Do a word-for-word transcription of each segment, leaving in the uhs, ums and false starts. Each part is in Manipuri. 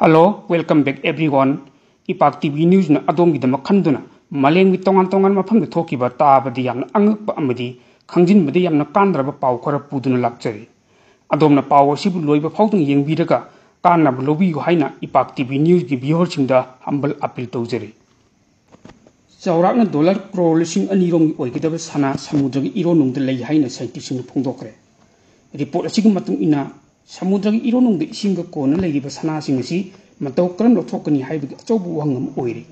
Hello, welcome back everyone. ꯏꯄꯥꯛ ꯇꯤ ꯚꯤ ꯅ꯭ꯌꯨꯁꯅ ꯑꯗꯣꯝꯒꯤꯗꯃꯛ ꯈꯟꯗꯨꯅ ꯃꯥꯂꯦꯝꯒꯤ ꯇꯣꯉꯥꯟ ꯇꯣꯉꯥꯟꯕ ꯃꯐꯝꯗ ꯊꯣꯛꯈꯤꯕ, ꯇꯥꯕꯗ ꯌꯥꯝꯅ ꯑꯉꯛꯄ ꯑꯃꯗꯤ ꯈꯪꯖꯤꯟꯕꯗ ꯌꯥꯝꯅ ꯀꯥꯟꯅꯔꯕ ꯄꯥꯎ ꯈꯔ ꯄꯨꯗꯨꯅ ꯂꯥꯛꯆꯔꯤ꯫ ꯑꯗꯣꯝꯅ ꯄꯥꯎ ꯑꯁꯤꯕꯨ ꯂꯣꯏꯕ ꯐꯥꯎꯗꯨꯅ ꯌꯦꯡꯕꯤꯔꯒ ꯀꯥꯟꯅꯕ ꯂꯧꯕꯤꯌꯨ ꯍꯥꯏꯅ ꯏꯄꯥꯛ ꯇꯤ ꯚꯤ ꯅ꯭ꯌꯨꯁꯀꯤ ꯚ꯭ꯌꯨꯍꯔꯁꯤꯡꯗ ꯍꯝꯕꯜ ꯑꯄꯤꯜ ꯇꯧꯖꯔꯤ꯫ ꯆꯥꯎꯔꯥꯛꯅ ꯗꯣꯂꯔ ꯀ꯭ꯔꯣꯔ ꯂꯤꯁꯤꯡ ꯑꯅꯤ ꯔꯣꯝꯒꯤ ꯑꯣꯏꯒꯗꯕ ꯁꯅꯥ ꯁꯃꯨꯗ꯭ꯔꯒꯤ ꯏꯔꯣꯟꯅꯨꯡꯗ ꯂꯩ ꯍꯥꯏꯅ ꯁꯥꯏꯟꯇꯤꯁꯁꯤꯡꯅ ꯐꯣꯡꯗꯣꯛꯈ꯭ꯔꯦ꯫ ꯔꯤꯄꯣꯔꯠ ꯑꯁꯤꯒꯤ ꯃꯇꯨꯡ ꯏꯟꯅ, ꯁꯃꯨꯗ꯭ꯔꯒꯤ ꯏꯔꯣꯟꯅꯨꯡꯗ ꯏꯁꯤꯡꯒ ꯀꯣꯟꯅ ꯂꯩꯔꯤꯕ ꯁꯅꯥꯁꯤꯡ ꯑꯁꯤ ꯃꯇꯧ ꯀꯔꯝ ꯂꯧꯊꯣꯛꯀꯅꯤ ꯍꯥꯏꯕꯒꯤ ꯑꯆꯧꯕ ꯋꯥꯍꯪ ꯑꯃ ꯑꯣꯏꯔꯤ꯫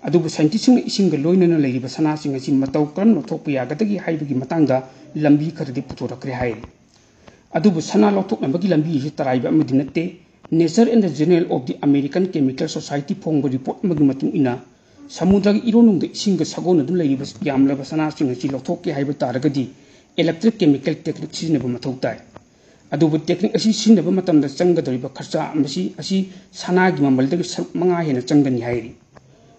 ꯑꯗꯨꯕꯨ ꯁꯥꯏꯟꯇꯤꯁꯁꯤꯡꯅ ꯏꯁꯤꯡꯒ ꯂꯣꯏꯅꯅ ꯂꯩꯔꯤꯕ ꯁꯅꯥꯁꯤꯡ ꯑꯁꯤ ꯃꯇꯧ ꯀꯔꯝ ꯂꯧꯊꯣꯛꯄ ꯌꯥꯒꯗꯒꯦ ꯍꯥꯏꯕꯒꯤ ꯃꯇꯥꯡꯗ ꯂꯝꯕꯤ ꯈꯔꯗꯤ ꯄꯨꯊꯣꯔꯛꯈ꯭ꯔꯦ ꯍꯥꯏꯔꯤ꯫ ꯑꯗꯨꯕꯨ ꯁꯅꯥ ꯂꯧꯊꯣꯛꯅꯕꯒꯤ ꯂꯝꯕꯤ ꯑꯁꯤ ꯇꯔꯥꯏꯕ ꯑꯃꯗꯤ ꯅꯠꯇꯦ꯫ Nature and the Journal of the American Chemical Society ꯐꯣꯡꯕ ꯔꯤꯄꯣꯔꯠ ꯑꯃꯒꯤ ꯃꯇꯨꯡ ꯏꯟꯅ, ꯁꯃꯨꯗ꯭ꯔꯒꯤ ꯏꯔꯣꯟꯅꯨꯡꯗ ꯏꯁꯤꯡꯒ ꯁꯥꯒꯣꯟꯅꯗꯨꯅ ꯂꯩꯔꯤꯕ ꯌꯥꯝꯂꯕ ꯁꯅꯥꯁꯤꯡ ꯑꯁꯤ ꯂꯧꯊꯣꯛꯀꯦ ꯍꯥꯏꯕ ꯇꯥꯔꯒꯗꯤ electric chemical technique ꯁꯤꯖꯤꯟꯅꯕ ꯃꯊꯧ ꯇꯥꯏ꯫ ꯑꯗꯨꯕꯨ technique ꯑꯁꯤ ꯁꯤꯖꯤꯟꯅꯕ ꯃꯇꯝꯗ ꯆꯪꯒꯗꯧꯔꯤꯕ ꯈꯔꯆꯥ ꯃꯁꯤ ꯑꯁꯤ ꯁꯅꯥꯒꯤ ꯃꯃꯜꯗꯒꯤ ꯁꯔꯨꯛ ꯃꯉꯥ ꯍꯦꯟꯅ ꯆꯪꯒꯅꯤ ꯍꯥꯏꯔꯤ꯫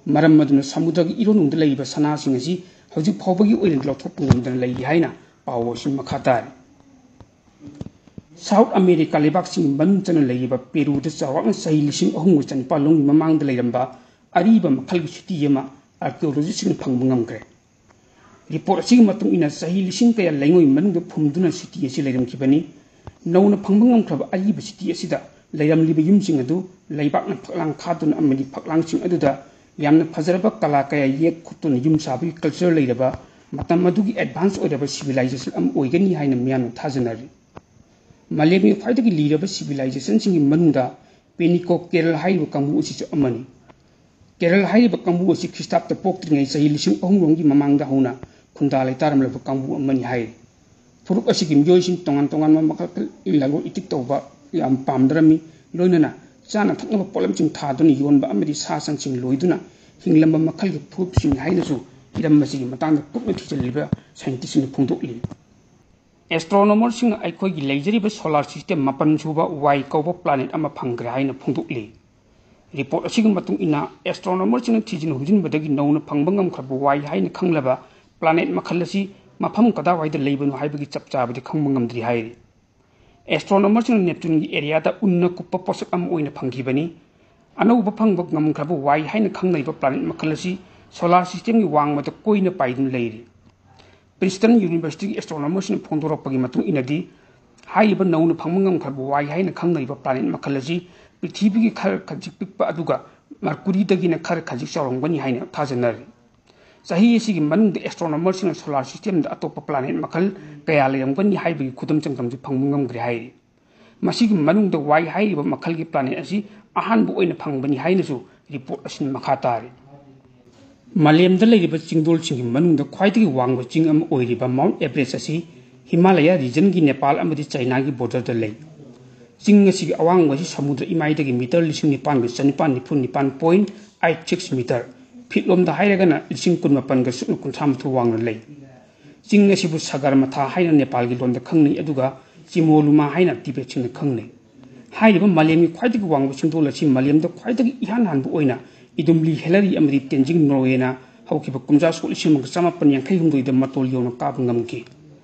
ꯃꯔꯝ ꯑꯗꯨꯅ ꯁꯃꯨꯗ꯭ꯔꯒꯤ ꯏꯔꯣꯟꯅꯨꯡꯗ ꯂꯩꯔꯤꯕ ꯁꯅꯥꯁꯤꯡ ꯑꯁꯤ ꯍꯧꯖꯤꯛ ꯐꯥꯎꯕꯒꯤ ꯑꯣꯏꯅ ꯂꯧꯊꯣꯛꯄ ꯉꯝꯗꯅ ꯂꯩꯔꯤ ꯍꯥꯏꯅ ꯄꯥꯎ ꯑꯁꯤ ꯃꯈꯥ ꯇꯥꯔꯤ꯫ ꯁꯥꯎꯠ ꯑꯃꯦꯔꯤꯀꯥ ꯂꯩꯕꯥꯛꯁꯤꯡꯒꯤ ꯃꯅꯨꯡ ꯆꯟꯅ ꯂꯩꯔꯤꯕ ꯄꯦꯔꯨꯗ ꯆꯥꯎꯔꯥꯛꯅ ꯆꯍꯤ ꯂꯤꯁꯤꯡ ꯑꯍꯨꯝꯒ ꯆꯅꯤꯄꯥꯜ ꯂꯣꯝꯒꯤ ꯃꯃꯥꯡꯗ ꯂꯩꯔꯝꯕ ꯑꯔꯤꯕ ꯃꯈꯜꯒꯤ ꯁꯤꯇꯤ ꯑꯃ ꯑꯥꯔꯀꯤꯑꯣꯂꯣꯖꯤꯁꯁꯤꯡꯅ ꯐꯪꯕ ꯉꯝꯈ꯭ꯔꯦ꯫ ꯔꯤꯄꯣꯔꯠ ꯑꯁꯤꯒꯤ ꯃꯇꯨꯡ ꯏꯟꯅ, ꯆꯍꯤ ꯂꯤꯁꯤꯡ ꯀꯌꯥ ꯂꯩꯉꯣꯏ ꯃꯅꯨꯡꯗ ꯐꯨꯝꯗꯨꯅ ꯁꯤꯇꯤ ꯑꯁꯤ ꯂꯩꯔꯝꯈꯤꯕꯅꯤ꯫ ꯅꯧꯅ ꯐꯪꯕ ꯉꯝꯈ꯭ꯔꯕ ꯑꯔꯤꯕ ꯁꯤꯇꯤ ꯑꯁꯤꯗ ꯂꯩꯔꯝꯂꯤꯕ ꯌꯨꯝꯁꯤꯡ ꯑꯗꯨ ꯂꯩꯕꯥꯛꯅ ꯐꯛꯂꯥꯡ ꯈꯥꯗꯨꯅ ꯑꯃꯗꯤ ꯐꯛꯂꯥꯡꯁꯤꯡ ꯑꯗꯨꯗ ꯌꯥꯝꯅ ꯐꯖꯔꯕ ꯀꯂꯥ ꯀꯌꯥ ꯌꯦꯛ ꯈꯣꯠꯇꯨꯅ ꯌꯨꯝ ꯁꯥꯕꯒꯤ ꯀꯜꯆꯔ ꯂꯩꯔꯕ ꯃꯇꯝ ꯑꯗꯨꯒꯤ ꯑꯦꯗꯚꯥꯟꯁ ꯑꯣꯏꯔꯕ ꯁꯤꯚꯤꯂꯥꯏꯖꯦꯁꯟ ꯑꯃ ꯑꯣꯏꯒꯅꯤ ꯍꯥꯏꯅ ꯃꯤꯌꯥꯝꯅ ꯊꯥꯖꯅꯔꯤ꯫ ꯃꯥꯂꯦꯝꯒꯤ ꯈ꯭ꯋꯥꯏꯗꯒꯤ ꯂꯤꯔꯕ ꯁꯤꯚꯤꯂꯥꯏꯖꯦꯁꯟꯁꯤꯡꯒꯤ ꯃꯅꯨꯡꯗ ꯄꯦꯅꯤꯀꯣ ꯀꯦꯔꯜ ꯍꯥꯏꯔꯤꯕ ꯀꯥꯡꯕꯨ ꯑꯁꯤꯁꯨ ꯑꯃꯅꯤ꯫ ꯀꯦꯔꯜ ꯍꯥꯏꯔꯤꯕ ꯀꯥꯡꯕꯨ ꯑꯁꯤ ꯈ꯭ꯔꯤꯁꯇꯥꯕꯇ ꯄꯣꯛꯇ꯭ꯔꯤꯉꯩ ꯆꯍꯤ ꯂꯤꯁꯤꯡ ꯑꯍꯨꯝ ꯔꯣꯝꯒꯤ ꯃꯃꯥꯡꯗ ꯍꯧꯅ ꯈꯨꯟꯗꯥ ꯂꯩꯇꯥꯔꯝꯂꯕ ꯀꯥꯡꯕꯨ ꯑꯃꯅꯤ ꯍꯥꯏꯔꯤ꯫ ꯐꯨꯔꯨꯞ ꯑꯁꯤꯒꯤ ꯃꯤꯑꯣꯏꯁꯤꯡ ꯇꯣꯉꯥꯟ ꯇꯣꯉꯥꯟꯕ ꯃꯈꯜ ꯂꯂꯣꯟ ꯏꯇꯤꯛ ꯇꯧꯕ ꯌꯥꯝ ꯄꯥꯝꯗꯔꯝꯃꯤ, ꯂꯣꯏꯅꯅ ꯆꯥꯅ ꯊꯛꯅꯕ ꯄꯣꯠꯂꯝꯁꯤꯡ ꯊꯥꯗꯨꯅ ꯌꯣꯟꯕ ꯑꯃꯗꯤ ꯁꯥ ꯁꯟꯁꯤꯡ ꯂꯣꯏꯗꯨꯅ ꯍꯤꯡꯂꯝꯕ ꯃꯈꯜꯒꯤ ꯐꯨꯔꯨꯞꯁꯤꯡꯅꯤ ꯍꯥꯏꯅꯁꯨ ꯍꯤꯔꯝ ꯑꯁꯤꯒꯤ ꯃꯇꯥꯡꯗ ꯀꯨꯞꯅ ꯊꯤꯖꯤꯜꯂꯤꯕ ꯁꯥꯏꯟꯇꯤꯁꯁꯤꯡꯅ ꯐꯣꯡꯗꯣꯛꯂꯤ꯫ ꯑꯦꯁꯇ꯭ꯔꯣꯅꯣꯃꯔꯁꯤꯡꯅ ꯑꯩꯈꯣꯏꯒꯤ ꯂꯩꯖꯔꯤꯕ ꯁꯣꯂꯥꯔ ꯁꯤꯁꯇꯦꯝ ꯃꯥꯄꯟ ꯁꯨꯕ ꯋꯥꯏ ꯀꯧꯕ ꯄ꯭ꯂꯥꯅꯦꯠ ꯑꯃ ꯐꯪꯈ꯭ꯔꯦ ꯍꯥꯏꯅ ꯐꯣꯡꯗꯣꯛꯂꯤ꯫ ꯔꯤꯄꯣꯔꯠ ꯑꯁꯤꯒꯤ ꯃꯇꯨꯡ ꯏꯟꯅ, ꯑꯦꯁꯇ꯭ꯔꯣꯅꯣꯃꯔꯁꯤꯡꯅ ꯊꯤꯖꯤꯟ ꯍꯨꯝꯖꯤꯟꯕꯗꯒꯤ ꯅꯧꯅ ꯐꯪꯕ ꯉꯝꯈ꯭ꯔꯕ ꯋꯥꯏ ꯍꯥꯏꯅ ꯈꯪꯂꯕ ꯄ꯭ꯂꯥꯅꯦꯠ ꯃꯈꯜ ꯑꯁꯤ ꯃꯐꯝ ꯀꯗꯥꯏꯋꯥꯏꯗ ꯂꯩꯕꯅꯣ ꯍꯥꯏꯕꯒꯤ ꯆꯞ ꯆꯥꯕꯗꯤ ꯈꯪꯕ ꯉꯝꯗ꯭ꯔꯤ ꯍꯥꯏꯔꯤ꯫ ꯑꯦꯁꯇ꯭ꯔꯣꯅꯣꯃꯔꯁꯤꯡꯅ ꯅꯦꯞꯆꯨꯟꯒꯤ ꯑꯦꯔꯤꯌꯥꯗ ꯎꯟꯅ ꯀꯨꯞꯄ ꯄꯣꯠꯁꯛ ꯑꯃ ꯑꯣꯏꯅ ꯐꯪꯈꯤꯕꯅꯤ꯫ ꯑꯅꯧꯕ ꯐꯪꯕ ꯉꯝꯈ꯭ꯔꯕ ꯋꯥꯏ ꯍꯥꯏꯅ ꯈꯪꯅꯔꯤꯕ ꯄ꯭ꯂꯥꯅꯦꯠ ꯃꯈꯜ ꯑꯁꯤ ꯁꯣꯂꯥꯔ ꯁꯤꯁꯇꯦꯝꯒꯤ ꯋꯥꯡꯃꯗ ꯀꯣꯏꯅ ꯄꯥꯏꯗꯨꯅ ꯂꯩꯔꯤ꯫ ꯄ꯭ꯔꯤꯟꯁꯇꯟ ꯌꯨꯅꯤꯚꯔꯁꯤꯇꯤꯒꯤ ꯑꯦꯁꯇ꯭ꯔꯣꯅꯣꯃꯔꯁꯤꯡꯅ ꯐꯣꯡꯗꯣꯔꯛꯄꯒꯤ ꯃꯇꯨꯡ ꯏꯟꯅꯗꯤ, ꯍꯥꯏꯔꯤꯕ ꯅꯧꯅ ꯐꯪꯕ ꯉꯝꯈ꯭ꯔꯕ ꯋꯥꯏ ꯍꯥꯏꯅ ꯈꯪꯅꯔꯤꯕ ꯄ꯭ꯂꯥꯅꯦꯠ ꯃꯈꯜ ꯑꯁꯤ ꯄ꯭ꯔꯤꯊꯤꯕꯤꯒꯤ ꯈꯔ ꯈꯖꯤꯛ ꯄꯤꯛꯄ ꯑꯗꯨꯒ ꯃꯔꯀꯨꯔꯤꯗꯒꯤꯅ ꯈꯔ ꯈꯖꯤꯛ ꯆꯥꯎꯔꯝꯒꯅꯤ ꯍꯥꯏꯅ ꯊꯥꯖꯅꯔꯤ꯫ ꯆꯍꯤ ꯑꯁꯤꯒꯤ ꯃꯅꯨꯡꯗ ꯑꯦꯁꯇ꯭ꯔꯣꯅꯣꯃꯔꯁꯤꯡꯅ ꯁꯣꯂꯥꯔ ꯁꯤꯁꯇꯦꯝꯗ ꯑꯇꯣꯞꯄ ꯄ꯭ꯂꯥꯅꯦꯠ ꯃꯈꯜ ꯀꯌꯥ ꯂꯩꯔꯝꯒꯅꯤ ꯍꯥꯏꯕꯒꯤ ꯈꯨꯗꯝ ꯆꯥꯡꯗꯝꯁꯨ ꯐꯪꯕ ꯉꯝꯈ꯭ꯔꯦ ꯍꯥꯏꯔꯤ꯫ ꯃꯁꯤꯒꯤ ꯃꯅꯨꯡꯗ ꯋꯥꯏ ꯍꯥꯏꯔꯤꯕ ꯃꯈꯜꯒꯤ ꯄ꯭ꯂꯥꯅꯦꯠ ꯑꯁꯤ ꯑꯍꯥꯟꯕ ꯑꯣꯏꯅ ꯐꯪꯕꯅꯤ ꯍꯥꯏꯅꯁꯨ ꯔꯤꯄꯣꯔꯠ ꯑꯁꯤꯅ ꯃꯈꯥ ꯇꯥꯔꯤ꯫ ꯃꯥꯂꯦꯝꯗ ꯂꯩꯔꯤꯕ ꯆꯤꯡꯗꯣꯜꯁꯤꯡꯒꯤ ꯃꯅꯨꯡꯗ ꯈ꯭ꯋꯥꯏꯗꯒꯤ ꯋꯥꯡꯕ ꯆꯤꯡ ꯑꯃ ꯑꯣꯏꯔꯤꯕ ꯃꯥꯎꯟꯠ ꯑꯦꯚꯔꯦꯁ ꯑꯁꯤ ꯍꯤꯃꯥꯂꯌꯥ ꯔꯤꯖꯟꯒꯤ ꯅꯦꯄꯥꯜ ꯑꯃꯗꯤ ꯆꯥꯏꯅꯥꯒꯤ ꯕꯣꯔꯗꯔꯗ ꯂꯩ꯫ ꯆꯤꯡ ꯑꯁꯤꯒꯤ ꯑꯋꯥꯡꯕ ꯑꯁꯤ ꯁꯃꯨꯗ꯭ꯔ ꯏꯃꯥꯏꯗꯒꯤ ꯃꯤꯇꯔ ꯂꯤꯁꯤꯡ ꯅꯤꯄꯥꯟꯒ ꯆꯅꯤꯄꯥꯟ ꯅꯤꯐꯨ ꯅꯤꯄꯥꯟ point eight six meter, ꯐꯤꯠꯂꯣꯝꯗ ꯍꯥꯏꯔꯒꯅ ꯂꯤꯁꯤꯡ ꯀꯨꯟꯃꯥꯄꯟꯒ ꯁꯨꯞꯅ ꯀꯨꯟꯊ꯭ꯔꯥ ꯃꯥꯊꯣꯏ ꯋꯥꯡꯅ ꯂꯩ꯫ ꯆꯤꯡ ꯑꯁꯤꯕꯨ ꯁꯒꯔꯃꯊꯥ ꯍꯥꯏꯅ ꯅꯦꯄꯥꯜꯒꯤ ꯂꯣꯟꯗ ꯈꯪꯅꯩ, ꯑꯗꯨꯒ ꯆꯤꯃꯣꯂꯨꯃꯥ ꯍꯥꯏꯅ ꯇꯤꯕꯦꯠꯁꯤꯡꯅ ꯈꯪꯅꯩ꯫ ꯍꯥꯏꯔꯤꯕ ꯃꯥꯂꯦꯝꯒꯤ ꯈ꯭ꯋꯥꯏꯗꯒꯤ ꯋꯥꯡꯕ ꯆꯤꯡꯗꯣꯜ ꯑꯁꯤ ꯃꯥꯂꯦꯝꯗ ꯈ꯭ꯋꯥꯏꯗꯒꯤ ꯏꯍꯥꯟ ꯍꯥꯟꯕ ꯑꯣꯏꯅ ꯏꯗꯨꯝꯂꯤ ꯍꯦꯂꯔꯤ ꯑꯃꯗꯤ ꯇꯦꯟꯖꯤꯡ ꯅꯣꯔꯋꯦꯅ ꯍꯧꯈꯤꯕ ꯀꯨꯝꯖꯥ ꯁꯣꯛ ꯂꯤꯁꯤꯡ ꯑꯃꯒ ꯆꯃꯥꯄꯟ ꯌꯥꯡꯈꯩ ꯍꯨꯝꯗꯣꯏꯗ ꯃꯇꯣꯜ ꯌꯧꯅ ꯀꯥꯕ ꯉꯝꯈꯤ꯫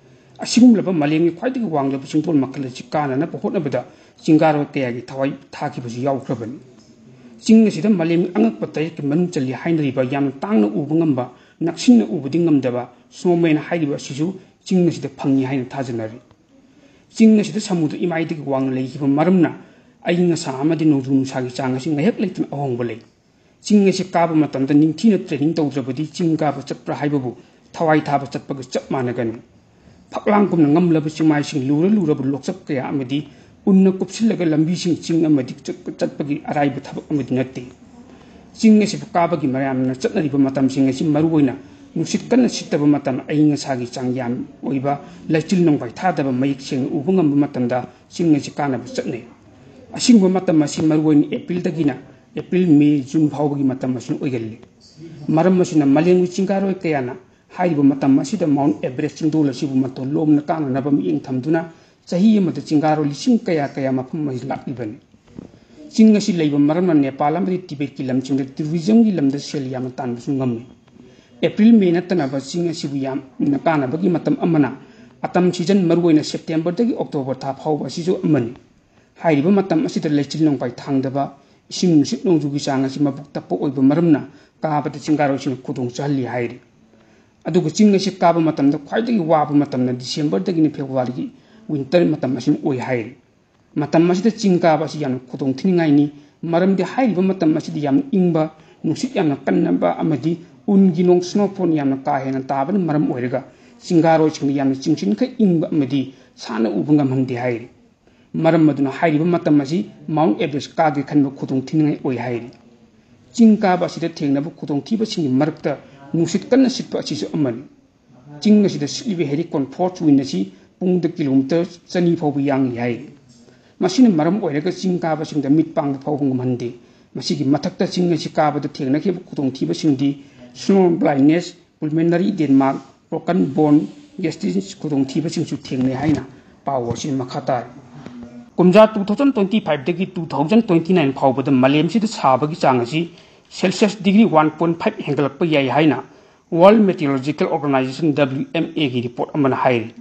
ꯑꯁꯤꯒꯨꯝꯂꯕ ꯃꯥꯂꯦꯝꯒꯤ ꯈ꯭ꯋꯥꯏꯗꯒꯤ ꯋꯥꯡꯂꯕ ꯆꯤꯡꯗꯣꯜ ꯃꯈꯜ ꯑꯁꯤ ꯀꯥꯅꯅꯕ ꯍꯣꯠꯅꯕꯗ ꯆꯤꯡꯒꯥꯔꯣꯏ ꯀꯌꯥꯒꯤ ꯊꯋꯥꯏ ꯊꯥꯈꯤꯕꯁꯨ ꯌꯥꯎꯈ꯭ꯔꯕꯅꯤ꯫ ꯆꯤꯡ ꯑꯁꯤꯗ ꯃꯥꯂꯦꯝꯒꯤ ꯑꯉꯛꯄ ꯇꯔꯦꯠꯀꯤ ꯃꯅꯨꯡ ꯆꯜꯂꯤ ꯍꯥꯏꯅꯔꯤꯕ ꯌꯥꯝꯅ ꯇꯥꯡꯅ ꯎꯕ ꯉꯝꯕ, ꯅꯛꯁꯤꯟꯅ ꯎꯕꯗꯤ ꯉꯝꯗꯕ snowman ꯍꯥꯏꯔꯤꯕ ꯑꯁꯤꯁꯨ ꯆꯤꯡ ꯑꯁꯤꯗ ꯐꯪꯏ ꯍꯥꯏꯅ ꯊꯥꯖꯅꯔꯤ꯫ ꯆꯤꯡ ꯑꯁꯤꯗ ꯁꯃꯨꯗ꯭ꯔ ꯏꯃꯥꯏꯗꯒꯤ ꯋꯥꯡꯅ ꯂꯩꯈꯤꯕ ꯃꯔꯝꯅ ꯑꯏꯪ ꯑꯁꯥ ꯑꯃꯗꯤ ꯅꯣꯡꯖꯨ ꯅꯨꯡꯁꯥꯒꯤ ꯆꯥꯡ ꯑꯁꯤ ꯉꯥꯏꯍꯥꯛ ꯂꯩꯇꯅ ꯑꯍꯣꯡꯕ ꯂꯩ꯫ ꯆꯤꯡ ꯑꯁꯤ ꯀꯥꯕ ꯃꯇꯝꯗ ꯅꯤꯡꯊꯤꯅ training ꯇꯧꯗ꯭ꯔꯕꯗꯤ ꯆꯤꯡ ꯀꯥꯕ ꯆꯠꯄ꯭ꯔꯥ ꯍꯥꯏꯕꯕꯨ ꯊꯋꯥꯏ ꯊꯥꯕ ꯆꯠꯄꯒ ꯆꯞ ꯃꯥꯟꯅꯒꯅꯤ꯫ ꯐꯛꯂꯥꯡꯒꯨꯝꯅ ꯉꯝꯂꯕ ꯆꯤꯡꯃꯥꯏꯁꯤꯡ, ꯂꯨꯔ ꯂꯨꯔꯕ ꯂꯣꯛꯆꯞ ꯀꯌꯥ ꯑꯃꯗꯤ ꯎꯟꯅ ꯀꯨꯞꯁꯤꯜꯂꯒ ꯂꯝꯕꯤꯁꯤꯡ ꯆꯤꯡ ꯑꯃꯗꯤ ꯆꯠꯄ, ꯆꯠꯄꯒꯤ ꯑꯔꯥꯏꯕ ꯊꯕꯛ ꯑꯃꯗꯤ ꯅꯠꯇꯦ꯫ ꯆꯤꯡ ꯑꯁꯤꯕꯨ ꯀꯥꯕꯒꯤ ꯃꯌꯥꯝꯅ ꯆꯠꯅꯔꯤꯕ ꯃꯇꯝꯁꯤꯡ ꯑꯁꯤ ꯃꯔꯨꯑꯣꯏꯅ ꯅꯨꯡꯁꯤꯠ ꯀꯟꯅ ꯁꯤꯠꯇꯕ ꯃꯇꯝ, ꯑꯏꯪ ꯑꯁꯥꯒꯤ ꯆꯥꯡ ꯌꯥꯝ ꯑꯣꯏꯕ, ꯂꯩꯆꯤꯜ ꯅꯣꯡꯐꯥꯏ ꯊꯥꯗꯕ ꯃꯌꯦꯛ ꯁꯦꯡꯅ ꯎꯕ ꯉꯝꯕ ꯃꯇꯝꯗ ꯆꯤꯡ ꯑꯁꯤ ꯀꯥꯅꯕ ꯆꯠꯅꯩ꯫ ꯑꯁꯤꯒꯨꯝꯕ ꯃꯇꯝ ꯑꯁꯤ ꯃꯔꯨꯑꯣꯏꯅ ꯑꯦꯄ꯭ꯔꯤꯜꯗꯒꯤꯅ ꯑꯦꯄ꯭ꯔꯤꯜ, ꯃꯦ, ꯖꯨꯟ ꯐꯥꯎꯕꯒꯤ ꯃꯇꯝ ꯑꯁꯤꯅ ꯑꯣꯏꯒꯜꯂꯤ꯫ ꯃꯔꯝ ꯑꯁꯤꯅ ꯃꯥꯂꯦꯝꯒꯤ ꯆꯤꯡꯒꯥꯔꯣꯏ ꯀꯌꯥꯅ ꯍꯥꯏꯔꯤꯕ ꯃꯇꯝ ꯑꯁꯤꯗ ꯃꯥꯎꯟꯠ ꯑꯦꯚꯔꯦꯁ ꯆꯤꯡꯗꯣꯜ ꯑꯁꯤꯕꯨ ꯃꯇꯣꯟ ꯂꯣꯝꯅ ꯀꯥꯅꯅꯕ ꯃꯤꯠꯌꯦꯡ ꯊꯝꯗꯨꯅ ꯆꯍꯤ ꯑꯃꯗ ꯆꯤꯡꯒꯥꯔꯣꯏ ꯂꯤꯁꯤꯡ ꯀꯌꯥ ꯀꯌꯥ ꯃꯐꯝ ꯑꯁꯤ ꯂꯥꯛꯂꯤꯕꯅꯤ꯫ ꯆꯤꯡ ꯑꯁꯤ ꯂꯩꯕ ꯃꯔꯝꯅ ꯅꯦꯄꯥꯜ ꯑꯃꯗꯤ ꯇꯤꯕꯦꯠꯀꯤ ꯂꯝꯁꯤꯡꯗ ꯇꯨꯔꯤꯖꯝꯒꯤ ꯂꯝꯗ ꯁꯦꯜ ꯌꯥꯝꯅ ꯇꯥꯟꯕꯁꯨ ꯉꯝꯃꯤ꯫ ꯑꯦꯄ꯭ꯔꯤꯜ, ꯃꯦ ꯅꯠꯇꯅꯕ ꯆꯤꯡ ꯑꯁꯤꯕꯨ ꯌꯥꯝꯅ ꯀꯥꯅꯕꯒꯤ ꯃꯇꯝ ꯑꯃꯅ ꯑꯇꯝ ꯁꯤꯖꯟ, ꯃꯔꯨꯑꯣꯏꯅ ꯁꯦꯞꯇꯦꯝꯕꯔꯗꯒꯤ ꯑꯣꯛꯇꯣꯕꯔ ꯊꯥ ꯐꯥꯎꯕ ꯑꯁꯤꯁꯨ ꯑꯃꯅꯤ꯫ ꯍꯥꯏꯔꯤꯕ ꯃꯇꯝ ꯑꯁꯤꯗ ꯂꯩꯆꯤꯜ ꯅꯣꯡꯐꯥꯏ ꯊꯥꯡꯗꯕ, ꯏꯁꯤꯡ ꯅꯨꯡꯁꯤꯠ ꯅꯣꯡꯖꯨꯒꯤ ꯆꯥꯡ ꯑꯁꯤ ꯃꯕꯨꯛ ꯇꯞꯄ ꯑꯣꯏꯕ ꯃꯔꯝꯅ ꯀꯥꯕꯗ ꯆꯤꯡꯒꯥꯔꯣꯏꯁꯤꯡꯅ ꯈꯨꯗꯣꯡ ꯆꯥꯍꯜꯂꯤ ꯍꯥꯏꯔꯤ꯫ ꯑꯗꯨꯒ ꯆꯤꯡ ꯑꯁꯤ ꯀꯥꯕ ꯃꯇꯝꯗ ꯈ꯭ꯋꯥꯏꯗꯒꯤ ꯋꯥꯕ ꯃꯇꯝꯅ ꯗꯤꯁꯦꯝꯕꯔꯗꯒꯤꯅ ꯐꯦꯕ꯭ꯔꯨꯋꯥꯔꯤꯒꯤ ꯋꯤꯟꯇꯔ ꯃꯇꯝ ꯑꯁꯤꯅ ꯑꯣꯏ ꯍꯥꯏꯔꯤ꯫ ꯃꯇꯝ ꯑꯁꯤꯗ ꯆꯤꯡ ꯀꯥꯕ ꯑꯁꯤ ꯌꯥꯝꯅ ꯈꯨꯗꯣꯡ ꯊꯤꯅꯤꯡꯉꯥꯏꯅꯤ, ꯃꯔꯝꯗꯤ ꯍꯥꯏꯔꯤꯕ ꯃꯇꯝ ꯑꯁꯤꯗ ꯌꯥꯝꯅ ꯏꯪꯕ, ꯅꯨꯡꯁꯤꯠ ꯌꯥꯝꯅ ꯀꯟꯅꯕ ꯑꯃꯗꯤ ꯎꯟꯒꯤ ꯅꯣꯡ, ꯁ꯭ꯅꯣꯐꯣꯜ, ꯌꯥꯝꯅ ꯀꯥ ꯍꯦꯟꯅ ꯇꯥꯕꯅ ꯃꯔꯝ ꯑꯣꯏꯔꯒ ꯆꯤꯡꯒꯥꯔꯣꯏꯁꯤꯡꯗ ꯌꯥꯝꯅ ꯆꯤꯡꯁꯤꯟꯈꯩ ꯏꯪꯕ ꯑꯃꯗꯤ ꯁꯥꯟꯅ ꯎꯕ ꯉꯝꯍꯟꯗꯦ ꯍꯥꯏꯔꯤ꯫ ꯃꯔꯝ ꯑꯗꯨꯅ ꯍꯥꯏꯔꯤꯕ ꯃꯇꯝ ꯑꯁꯤ ꯃꯥꯎꯟꯠ ꯑꯦꯚꯔꯦꯁ ꯀꯥꯒꯦ ꯈꯟꯕ ꯈꯨꯗꯣꯡ ꯊꯤꯅꯤꯡꯉꯥꯏ ꯑꯣꯏ ꯍꯥꯏꯔꯤ꯫ ꯆꯤꯡ ꯀꯥꯕ ꯑꯁꯤꯗ ꯊꯦꯡꯅꯕ ꯈꯨꯗꯣꯡꯊꯤꯕꯁꯤꯡꯒꯤ ꯃꯔꯛꯇ ꯅꯨꯡꯁꯤꯠ ꯀꯟꯅ ꯁꯤꯠꯄ ꯑꯁꯤꯁꯨ ꯑꯃꯅꯤ꯫ ꯆꯤꯡ ꯑꯁꯤꯗ ꯁꯤꯠꯂꯤꯕ ꯍꯦꯔꯤꯀꯣꯟ ꯐꯣꯔꯁ ꯋꯤꯟ ꯑꯁꯤ ꯄꯨꯡꯗ ꯀꯤꯂꯣꯃꯤꯇꯔ ꯆꯅꯤ ꯐꯥꯎꯕ ꯌꯥꯡꯏ ꯍꯥꯏꯔꯤ꯫ ꯃꯁꯤꯅ ꯃꯔꯝ ꯑꯣꯏꯔꯒ ꯆꯤꯡ ꯀꯥꯕꯁꯤꯡꯗ ꯃꯤꯠ ꯄꯥꯡꯕ ꯐꯥꯎꯕ ꯉꯝꯍꯟꯗꯦ꯫ ꯃꯁꯤꯒꯤ ꯃꯊꯛꯇ ꯆꯤꯡ ꯑꯁꯤ ꯀꯥꯕꯗ ꯊꯦꯡꯅꯈꯤꯕ ꯈꯨꯗꯣꯡꯊꯤꯕꯁꯤꯡꯗꯤ snow blindness, pulmonary edema, broken bone, gastritis ꯈꯨꯗꯣꯡꯊꯤꯕꯁꯤꯡꯁꯨ ꯊꯦꯡꯅꯩ ꯍꯥꯏꯅ ꯄꯥꯎ ꯑꯁꯤꯅ ꯃꯈꯥ ꯇꯥꯔꯤ꯫ ꯀꯨꯝꯖꯥ two thousand twenty five ꯗꯒꯤ two thousand twenty nine ꯐꯥꯎꯕꯗ ꯃꯥꯂꯦꯝꯁꯤꯗ ꯁꯥꯕꯒꯤ ꯆꯥꯡ ꯑꯁꯤ Celsius degree one point five ꯍꯦꯟꯒꯠꯂꯛꯄ ꯌꯥꯏ ꯍꯥꯏꯅ World Meteorological Organization, W M A ꯒꯤ ꯔꯤꯄꯣꯔꯠ ꯑꯃꯅ ꯍꯥꯏꯔꯤ꯫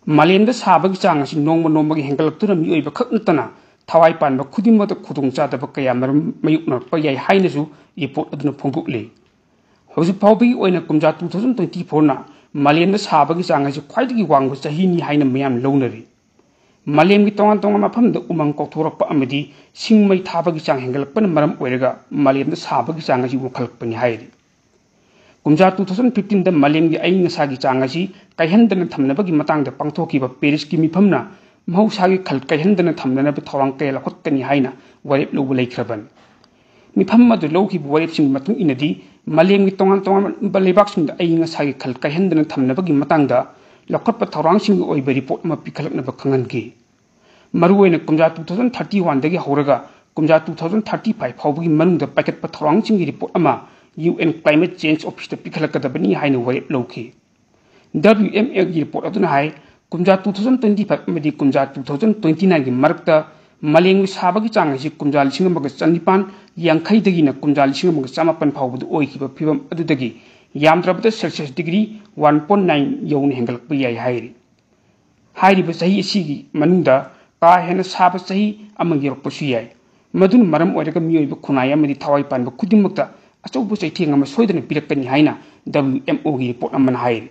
ꯃꯥꯂꯦꯝꯗ ꯁꯥꯕꯒꯤ ꯆꯥꯡ ꯑꯁꯤ ꯅꯣꯡꯃ ꯅꯣꯡꯃꯒꯤ ꯍꯦꯟꯒꯠꯂꯛꯇꯨꯅ ꯃꯤꯑꯣꯏꯕ ꯈꯛ ꯅꯠꯇꯅ ꯊꯋꯥꯏ ꯄꯥꯟꯕ ꯈꯨꯗꯤꯡꯃꯛꯇ ꯈꯨꯗꯣꯡꯆꯥꯗꯕ ꯀꯌꯥ ꯃꯔꯨꯝ ꯃꯥꯌꯣꯛꯅꯔꯛꯄ ꯌꯥꯏ ꯍꯥꯏꯅꯁꯨ ꯔꯤꯄꯣꯔꯠ ꯑꯗꯨꯅ ꯐꯣꯡꯗꯣꯛꯂꯤ꯫ ꯍꯧꯖꯤꯛ ꯐꯥꯎꯕꯒꯤ ꯑꯣꯏꯅ ꯀꯨꯝꯖꯥ two thousand twenty four ꯅ ꯃꯥꯂꯦꯝꯗ ꯁꯥꯕꯒꯤ ꯆꯥꯡ ꯑꯁꯤ ꯈ꯭ꯋꯥꯏꯗꯒꯤ ꯋꯥꯡꯕ ꯆꯍꯤꯅꯤ ꯍꯥꯏꯅ ꯃꯤꯌꯥꯝ ꯂꯧꯅꯔꯤ꯫ ꯃꯥꯂꯦꯝꯒꯤ ꯇꯣꯉꯥꯟ ꯇꯣꯉꯥꯟꯕ ꯃꯐꯝꯗ ꯎꯃꯪ ꯀꯣꯛꯊꯣꯔꯛꯄ ꯑꯃꯗꯤ ꯁꯤꯡ ꯃꯩ ꯊꯥꯕꯒꯤ ꯆꯥꯡ ꯍꯦꯟꯒꯠꯂꯛꯄꯅ ꯃꯔꯝ ꯑꯣꯏꯔꯒ ꯃꯥꯂꯦꯝꯗ ꯁꯥꯕꯒꯤ ꯆꯥꯡ ꯑꯁꯤ ꯋꯥꯡꯈꯠꯂꯛꯄꯅꯤ ꯍꯥꯏꯔꯤ꯫ ꯀꯨꯝꯖꯥ two thousand fifteen ꯗ ꯃꯥꯂꯦꯝꯒꯤ ꯑꯏꯪ ꯑꯁꯥꯒꯤ ꯆꯥꯡ ꯑꯁꯤ ꯀꯥꯏꯍꯟꯗꯅ ꯊꯝꯅꯕꯒꯤ ꯃꯇꯥꯡꯗ ꯄꯥꯡꯊꯣꯛꯈꯤꯕ ꯄꯦꯔꯤꯁꯀꯤ ꯃꯤꯐꯝꯅ ꯃꯍꯧꯁꯥꯒꯤ ꯈꯜ ꯀꯥꯏꯍꯟꯗꯅ ꯊꯝꯅꯅꯕ ꯊꯧꯔꯥꯡ ꯀꯌꯥ ꯂꯧꯈꯠꯀꯅꯤ ꯍꯥꯏꯅ ꯋꯥꯔꯦꯞ ꯂꯧꯕ ꯂꯩꯈ꯭ꯔꯕꯅꯤ꯫ ꯃꯤꯐꯝ ꯑꯗꯨ ꯂꯧꯈꯤꯕ ꯋꯥꯔꯦꯞꯁꯤꯡꯒꯤ ꯃꯇꯨꯡ ꯏꯟꯅꯗꯤ, ꯃꯥꯂꯦꯝꯒꯤ ꯇꯣꯉꯥꯟ ꯇꯣꯉꯥꯟꯕ ꯂꯩꯕꯥꯛꯁꯤꯡꯗ ꯑꯏꯪ ꯑꯁꯥꯒꯤ ꯈꯜ ꯀꯥꯏꯍꯟꯗꯅ ꯊꯝꯅꯕꯒꯤ ꯃꯇꯥꯡꯗ ꯂꯧꯈꯠꯄ ꯊꯧꯔꯥꯡꯁꯤꯡꯒꯤ ꯑꯣꯏꯕ ꯔꯤꯄꯣꯔꯠ ꯑꯃ ꯄꯤꯈꯠꯂꯛꯅꯕ ꯈꯪꯍꯟꯈꯤ꯫ ꯃꯔꯨꯑꯣꯏꯅ ꯀꯨꯝꯖꯥ two thousand thirty one ꯗꯒꯤ ꯍꯧꯔꯒ ꯀꯨꯝꯖꯥ two thousand thirty five ꯐꯥꯎꯕꯒꯤ ꯃꯅꯨꯡꯗ ꯄꯥꯏꯈꯠꯄ ꯊꯧꯔꯥꯡꯁꯤꯡꯒꯤ ꯔꯤꯄꯣꯔꯠ ꯑꯃ U N Climate Change Office ꯇ ꯄꯤꯈꯠꯂꯛꯀꯗꯕꯅꯤ ꯍꯥꯏꯅ ꯋꯥꯔꯦꯞ ꯂꯧꯈꯤ꯫ W M A ꯒꯤ ꯔꯤꯄꯣꯔꯠ ꯑꯗꯨꯅ ꯍꯥꯏ, ꯀꯨꯝꯖꯥ two thousand twenty five ꯑꯃꯗꯤ ꯀꯨꯝꯖꯥ two thousand twenty nine ꯒꯤ ꯃꯔꯛꯇ ꯃꯥꯂꯦꯝꯒꯤ ꯁꯥꯕꯒꯤ ꯆꯥꯡ ꯑꯁꯤ ꯀꯨꯝꯖꯥ ꯂꯤꯁꯤꯡ ꯑꯃꯒ ꯆꯅꯤꯄꯥꯟ ꯌꯥꯡꯈꯩꯗꯒꯤꯅ ꯀꯨꯝꯖꯥ ꯂꯤꯁꯤꯡ ꯑꯃꯒ ꯆꯃꯥꯄꯟ ꯐꯥꯎꯕꯗ ꯑꯣꯏꯈꯤꯕ ꯐꯤꯚꯝ ꯑꯗꯨꯗꯒꯤ ꯌꯥꯝꯗ꯭ꯔꯕꯗ Celsius degree one point nine ꯌꯧꯅ ꯍꯦꯟꯒꯠꯂꯛꯄ ꯌꯥꯏ ꯍꯥꯏꯔꯤ꯫ ꯍꯥꯏꯔꯤꯕ ꯆꯍꯤ ꯑꯁꯤꯒꯤ ꯃꯅꯨꯡꯗ ꯀꯥ ꯍꯦꯟꯅ ꯁꯥꯕ ꯆꯍꯤ ꯑꯃ ꯌꯧꯔꯛꯄꯁꯨ ꯌꯥꯏ꯫ ꯃꯗꯨꯅ ꯃꯔꯝ ꯑꯣꯏꯔꯒ ꯃꯤꯑꯣꯏꯕ ꯈꯨꯟꯅꯥꯏ ꯑꯃꯗꯤ ꯊꯋꯥꯏ ꯄꯥꯟꯕ ꯈꯨꯗꯤꯡꯃꯛꯇ ꯑꯆꯧꯕ ꯆꯩꯊꯦꯡ ꯑꯃ ꯁꯣꯏꯗꯅ ꯄꯤꯔꯛꯀꯅꯤ ꯍꯥꯏꯅ W M O ꯒꯤ ꯔꯤꯄꯣꯔꯠ ꯑꯃꯅ ꯍꯥꯏꯔꯤ꯫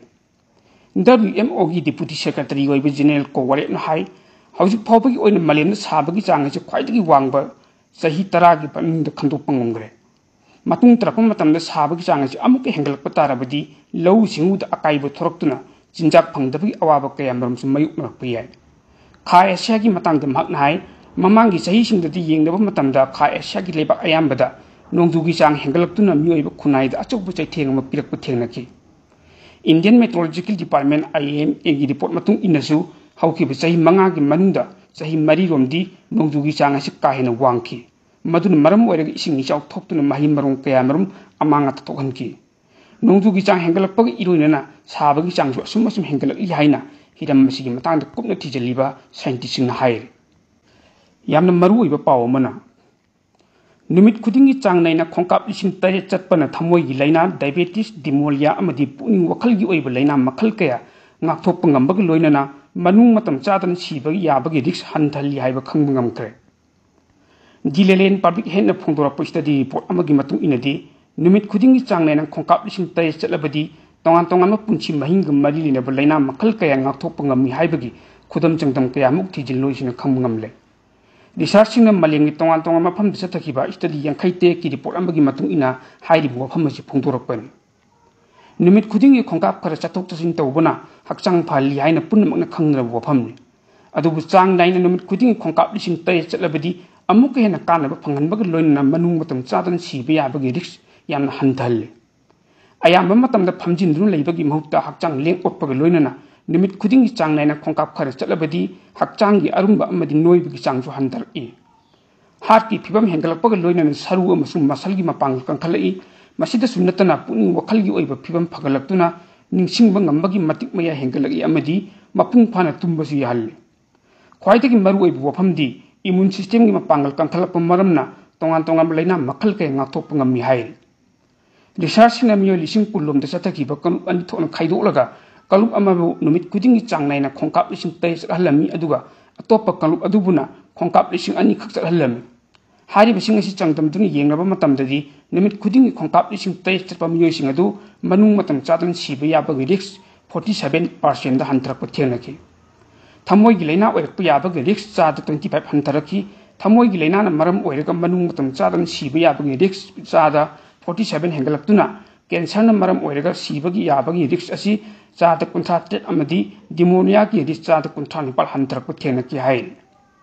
W M O ꯒꯤ ꯗꯦꯄꯨꯇꯤ ꯁꯦꯀ꯭ꯔꯦꯇꯔꯤ ꯑꯣꯏꯕ ꯖꯦꯅꯦꯔꯦꯜ ꯀꯣ ꯋꯥꯔꯦꯞꯅ ꯍꯥꯏ, ꯍꯧꯖꯤꯛ ꯐꯥꯎꯕꯒꯤ ꯑꯣꯏꯅ ꯃꯥꯂꯦꯝꯗ ꯁꯥꯕꯒꯤ ꯆꯥꯡ ꯑꯁꯤ ꯈ꯭ꯋꯥꯏꯗꯒꯤ ꯋꯥꯡꯕ ꯆꯍꯤ ꯇꯔꯥꯒꯤ ꯃꯅꯨꯡꯗ ꯈꯪꯗꯣꯛꯄ ꯉꯝꯈ꯭ꯔꯦ꯫ ꯃꯇꯨꯡ ꯇꯥꯔꯛꯄ ꯃꯇꯝꯗ ꯁꯥꯕꯒꯤ ꯆꯥꯡ ꯑꯁꯤ ꯑꯃꯨꯛꯀ ꯍꯦꯟꯒꯠꯂꯛꯄ ꯇꯥꯔꯕꯗꯤ ꯂꯧꯎ ꯁꯤꯡꯎꯗ ꯑꯀꯥꯏꯕ ꯊꯣꯔꯛꯇꯨꯅ ꯆꯤꯟꯖꯥꯛ ꯐꯪꯗꯕꯒꯤ ꯑꯋꯥꯕ ꯀꯌꯥ ꯃꯔꯨꯝꯁꯨ ꯃꯥꯌꯣꯛꯅꯔꯛꯄ ꯌꯥꯏ꯫ ꯈꯥ ꯑꯦꯁꯤꯌꯥꯒꯤ ꯃꯇꯥꯡꯗ ꯃꯍꯥꯛꯅ ꯍꯥꯏ, ꯃꯃꯥꯡꯒꯤ ꯆꯍꯤꯁꯤꯡꯗꯗꯤ ꯌꯦꯡꯅꯕ ꯃꯇꯝꯗ ꯈꯥ ꯑꯦꯁꯤꯌꯥꯒꯤ ꯂꯩꯕꯥꯛ ꯑꯌꯥꯝꯕꯗ ꯅꯣꯡꯖꯨꯒꯤ ꯆꯥꯡ ꯍꯦꯟꯒꯠꯂꯛꯇꯨꯅ ꯃꯤꯑꯣꯏꯕ ꯈꯨꯟꯅꯥꯏꯗ ꯑꯆꯧꯕ ꯆꯩꯊꯦꯡ ꯑꯃ ꯄꯤꯔꯛꯄ ꯊꯦꯡꯅꯈꯤ꯫ Indian Meteorological Department, I M A ꯒꯤ ꯔꯤꯄꯣꯔꯠ ꯃꯇꯨꯡ ꯏꯟꯅꯁꯨ ꯍꯧꯈꯤꯕ ꯆꯍꯤ ꯃꯉꯥꯒꯤ ꯃꯅꯨꯡꯗ ꯆꯍꯤ ꯃꯔꯤꯔꯣꯝꯗꯤ ꯅꯣꯡꯖꯨꯒꯤ ꯆꯥꯡ ꯑꯁꯤ ꯀꯥ ꯍꯦꯟꯅ ꯋꯥꯡꯈꯤ꯫ ꯃꯗꯨꯅ ꯃꯔꯝ ꯑꯣꯏꯔꯒ ꯏꯁꯤꯡ ꯏꯆꯥꯎ ꯊꯣꯛꯇꯨꯅ ꯃꯍꯩ ꯃꯔꯣꯡ ꯀꯌꯥ ꯃꯔꯨꯝ ꯑꯃꯥꯡ ꯑꯇꯥ ꯊꯣꯛꯍꯟꯈꯤ꯫ ꯅꯣꯡꯖꯨꯒꯤ ꯆꯥꯡ ꯍꯦꯟꯒꯠꯂꯛꯄꯒ ꯏꯔꯣꯏꯅꯅ ꯁꯥꯕꯒꯤ ꯆꯥꯡꯁꯨ ꯑꯁꯨꯝ ꯑꯁꯨꯝ ꯍꯦꯟꯒꯠꯂꯛꯂꯤ ꯍꯥꯏꯅ ꯍꯤꯔꯝ ꯑꯁꯤꯒꯤ ꯃꯇꯥꯡꯗ ꯀꯨꯞꯅ ꯊꯤꯖꯤꯜꯂꯤꯕ ꯁꯥꯏꯟꯇꯤꯁꯁꯤꯡꯅ ꯍꯥꯏꯔꯤ꯫ ꯌꯥꯝꯅ ꯃꯔꯨꯑꯣꯏꯕ ꯄꯥꯎ ꯑꯃꯅ, ꯅꯨꯃꯤꯠ ꯈꯨꯗꯤꯡꯒꯤ ꯆꯥꯡ ꯅꯥꯏꯅ ꯈꯣꯡꯀꯥꯞ ꯂꯤꯁꯤꯡ ꯇꯔꯦꯠ ꯆꯠꯄꯅ ꯊꯃꯣꯏꯒꯤ ꯂꯥꯏꯅꯥ, ꯗꯥꯏꯕꯦꯇꯤꯁ, ꯗꯤꯃꯣꯂꯤꯌꯥ ꯑꯃꯗꯤ ꯄꯨꯛꯅꯤꯡ ꯋꯥꯈꯜꯒꯤ ꯑꯣꯏꯕ ꯂꯥꯏꯅꯥ ꯃꯈꯜ ꯀꯌꯥ ꯉꯥꯛꯊꯣꯛꯄ ꯉꯝꯕꯒ ꯂꯣꯏꯅꯅ ꯃꯅꯨꯡ ꯃꯇꯝ ꯆꯥꯗꯅ ꯁꯤꯕ ꯌꯥꯕꯒꯤ ꯔꯤꯁꯛ ꯍꯟꯊꯍꯜꯂꯤ ꯍꯥꯏꯕ ꯈꯪꯕ ꯉꯝꯈ꯭ꯔꯦ꯫ ꯗꯤꯂꯦꯂꯦꯟ ꯄꯕ꯭ꯂꯤꯛ ꯍꯦꯜꯊꯅ ꯐꯣꯡꯗꯣꯔꯛꯄ ꯁ꯭ꯇꯗꯤ ꯔꯤꯄꯣꯔꯠ ꯑꯃꯒꯤ ꯃꯇꯨꯡ ꯏꯟꯅꯗꯤ, ꯅꯨꯃꯤꯠ ꯈꯨꯗꯤꯡꯒꯤ ꯆꯥꯡ ꯅꯥꯏꯅ ꯈꯣꯡꯀꯥꯞ ꯂꯤꯁꯤꯡ ꯇꯔꯦꯠ ꯆꯠꯂꯕꯗꯤ ꯇꯣꯉꯥꯟ ꯇꯣꯉꯥꯟꯕ ꯄꯨꯟꯁꯤ ꯃꯍꯤꯡꯒ ꯃꯔꯤ ꯂꯩꯅꯕ ꯂꯥꯏꯅꯥ ꯃꯈꯜ ꯀꯌꯥ ꯉꯥꯛꯊꯣꯛꯄ ꯉꯝꯃꯤ ꯍꯥꯏꯕꯒꯤ ꯈꯨꯗꯝ ꯆꯥꯡꯗꯝ ꯀꯌꯥꯃꯨꯛ ꯊꯤꯖꯤꯜꯂꯣꯏꯁꯤꯅ ꯈꯪꯕ ꯉꯝꯂꯦ꯫ ꯔꯤꯁꯔꯆꯁꯤꯡꯅ ꯃꯥꯂꯦꯝꯒꯤ ꯇꯣꯉꯥꯟ ꯇꯣꯉꯥꯟꯕ ꯃꯐꯝꯗ ꯆꯠꯊꯈꯤꯕ ꯁ꯭ꯇꯗꯤ ꯌꯥꯡꯈꯩ ꯇꯔꯦꯠꯀꯤ ꯔꯤꯄꯣꯔꯠ ꯑꯃꯒꯤ ꯃꯇꯨꯡ ꯏꯟꯅ ꯍꯥꯏꯔꯤꯕ ꯋꯥꯐꯝ ꯑꯁꯤ ꯐꯣꯡꯗꯣꯔꯛꯄꯅꯤ꯫ ꯅꯨꯃꯤꯠ ꯈꯨꯗꯤꯡꯒꯤ ꯈꯣꯡꯀꯥꯞ ꯈꯔ ꯆꯠꯊꯣꯛ ꯆꯠꯁꯤꯟ ꯇꯧꯕꯅ ꯍꯛꯆꯥꯡ ꯐꯍꯜꯂꯤ ꯍꯥꯏꯅ ꯄꯨꯝꯅꯃꯛꯅ ꯈꯪꯅꯔꯕ ꯋꯥꯐꯝꯅꯤ꯫ ꯑꯗꯨꯕꯨ ꯆꯥꯡ ꯅꯥꯏꯅ ꯅꯨꯃꯤꯠ ꯈꯨꯗꯤꯡꯒꯤ ꯈꯣꯡꯀꯥꯞ ꯂꯤꯁꯤꯡ ꯇꯔꯦꯠ ꯆꯠꯂꯕꯗꯤ ꯑꯃꯨꯛꯀ ꯍꯦꯟꯅ ꯀꯥꯟꯅꯕ ꯐꯪꯍꯟꯕꯒ ꯂꯣꯏꯅꯅ ꯃꯅꯨꯡ ꯃꯇꯝ ꯆꯥꯗꯅ ꯁꯤꯕ ꯌꯥꯕꯒꯤ ꯔꯤꯁꯛ ꯌꯥꯝꯅ ꯍꯟꯊꯍꯜꯂꯤ꯫ ꯑꯌꯥꯝꯕ ꯃꯇꯝꯗ ꯐꯝꯖꯤꯟꯗꯨꯅ ꯂꯩꯕꯒꯤ ꯃꯍꯨꯠꯇ ꯍꯛꯆꯥꯡ ꯂꯦꯡ ꯑꯣꯠꯄꯒ ꯂꯣꯏꯅꯅ ꯅꯨꯃꯤꯠ ꯈꯨꯗꯤꯡꯒꯤ ꯆꯥꯡ ꯅꯥꯏꯅ ꯈꯣꯡꯀꯥꯞ ꯈꯔ ꯆꯠꯂꯕꯗꯤ ꯍꯛꯆꯥꯡꯒꯤ ꯑꯔꯨꯝꯕ ꯑꯃꯗꯤ ꯅꯣꯏꯕꯒꯤ ꯆꯥꯡꯁꯨ ꯍꯟꯊꯔꯛꯏ꯫ ꯍꯥꯔꯠꯀꯤ ꯐꯤꯕꯝ ꯍꯦꯟꯒꯠꯂꯛꯄꯒ ꯂꯣꯏꯅꯅ ꯁꯔꯨ ꯑꯃꯁꯨꯡ ꯃꯁꯜꯒꯤ ꯃꯄꯥꯡꯒꯜ ꯀꯟꯈꯠꯂꯛꯏ꯫ ꯃꯁꯤꯗꯁꯨ ꯅꯠꯇꯅ ꯄꯨꯛꯅꯤꯡ ꯋꯥꯈꯜꯒꯤ ꯑꯣꯏꯕ ꯐꯤꯕꯝ ꯐꯒꯠꯂꯛꯇꯨꯅ ꯅꯤꯡꯁꯤꯡꯕ ꯉꯝꯕꯒꯤ ꯃꯇꯤꯛ ꯃꯌꯥꯏ ꯍꯦꯟꯒꯠꯂꯛꯏ ꯑꯃꯗꯤ ꯃꯄꯨꯡ ꯐꯥꯅ ꯇꯨꯝꯕꯁꯨ ꯌꯥꯍꯜꯂꯤ꯫ ꯈ꯭ꯋꯥꯏꯗꯒꯤ ꯃꯔꯨꯑꯣꯏꯕ ꯋꯥꯐꯝꯗꯤ ꯏꯃ꯭ꯌꯨꯟ ꯁꯤꯁꯇꯦꯝꯒꯤ ꯃꯄꯥꯡꯒꯜ ꯀꯟꯈꯠꯂꯛꯄ ꯃꯔꯝꯅ ꯇꯣꯉꯥꯟ ꯇꯣꯉꯥꯟꯕ ꯂꯥꯏꯅꯥ ꯃꯈꯜ ꯀꯌꯥ ꯉꯥꯛꯊꯣꯛꯄ ꯉꯝꯃꯤ ꯍꯥꯏꯔꯤ꯫ Researchꯁꯤꯡꯅ ꯃꯤꯑꯣꯏ ꯂꯤꯁꯤꯡ ꯀꯨꯟ ꯂꯣꯝꯗ ꯆꯠꯊꯈꯤꯕ ꯀꯥꯡꯂꯨꯞ ꯑꯅꯤ ꯊꯣꯛꯅ ꯈꯥꯏꯗꯣꯛꯂꯒ, ꯀꯥꯡꯂꯨꯞ ꯑꯃꯕꯨ ꯅꯨꯃꯤꯠ ꯈꯨꯗꯤꯡꯒꯤ ꯆꯥꯡ ꯅꯥꯏꯅ ꯈꯣꯡꯀꯥꯞ ꯂꯤꯁꯤꯡ ꯇꯔꯦꯠ ꯆꯠꯍꯜꯂꯝꯃꯤ, ꯑꯗꯨꯒ ꯑꯇꯣꯞꯄ ꯀꯥꯡꯂꯨꯞ ꯑꯗꯨꯕꯨꯅ ꯈꯣꯡꯀꯥꯞ ꯂꯤꯁꯤꯡ ꯑꯅꯤ ꯈꯛ ꯆꯠꯍꯜꯂꯝꯃꯤ꯫ ꯍꯥꯏꯔꯤꯕꯁꯤꯡ ꯑꯁꯤ ꯆꯥꯡꯗꯝꯗꯨꯅ ꯌꯦꯡꯂꯕ ꯃꯇꯝꯗꯗꯤ, ꯅꯨꯃꯤꯠ ꯈꯨꯗꯤꯡꯒꯤ ꯈꯣꯡꯀꯥꯞ ꯂꯤꯁꯤꯡ ꯇꯔꯦꯠ ꯆꯠꯄ ꯃꯤꯑꯣꯏꯁꯤꯡ ꯑꯗꯨ ꯃꯅꯨꯡ ꯃꯇꯝ ꯆꯥꯗꯅ ꯁꯤꯕ ꯌꯥꯕꯒꯤ risk forty seven percentꯗ ꯍꯟꯊꯔꯛꯄ ꯊꯦꯡꯅꯈꯤ꯫ ꯊꯃꯣꯏꯒꯤ ꯂꯥꯏꯅꯥ ꯑꯣꯏꯔꯛꯄ ꯌꯥꯕꯒꯤ risk ꯆꯥꯗ twenty five ꯍꯟꯊꯔꯛꯈꯤ꯫ ꯊꯃꯣꯏꯒꯤ ꯂꯥꯏꯅꯥꯅ ꯃꯔꯝ ꯑꯣꯏꯔꯒ ꯃꯅꯨꯡ ꯃꯇꯝ ꯆꯥꯗꯅ ꯁꯤꯕ ꯌꯥꯕꯒꯤ risk ꯆꯥꯗ forty seven ꯍꯦꯟꯒꯠꯂꯛꯇꯨꯅ, cancerꯅ ꯃꯔꯝ ꯑꯣꯏꯔꯒ ꯁꯤꯕꯒꯤ ꯌꯥꯕꯒꯤ risk ꯑꯁꯤ ꯆꯥꯗ ꯀꯨꯟꯊ꯭ꯔꯥ ꯇꯔꯦꯠ ꯑꯃꯗꯤ pneumoniaꯒꯤ risk ꯆꯥꯗ ꯀꯨꯟꯊ꯭ꯔꯥ ꯅꯤꯄꯥꯜ ꯍꯟꯊꯔꯛꯄ ꯊꯦꯡꯅꯈꯤ ꯍꯥꯏ꯫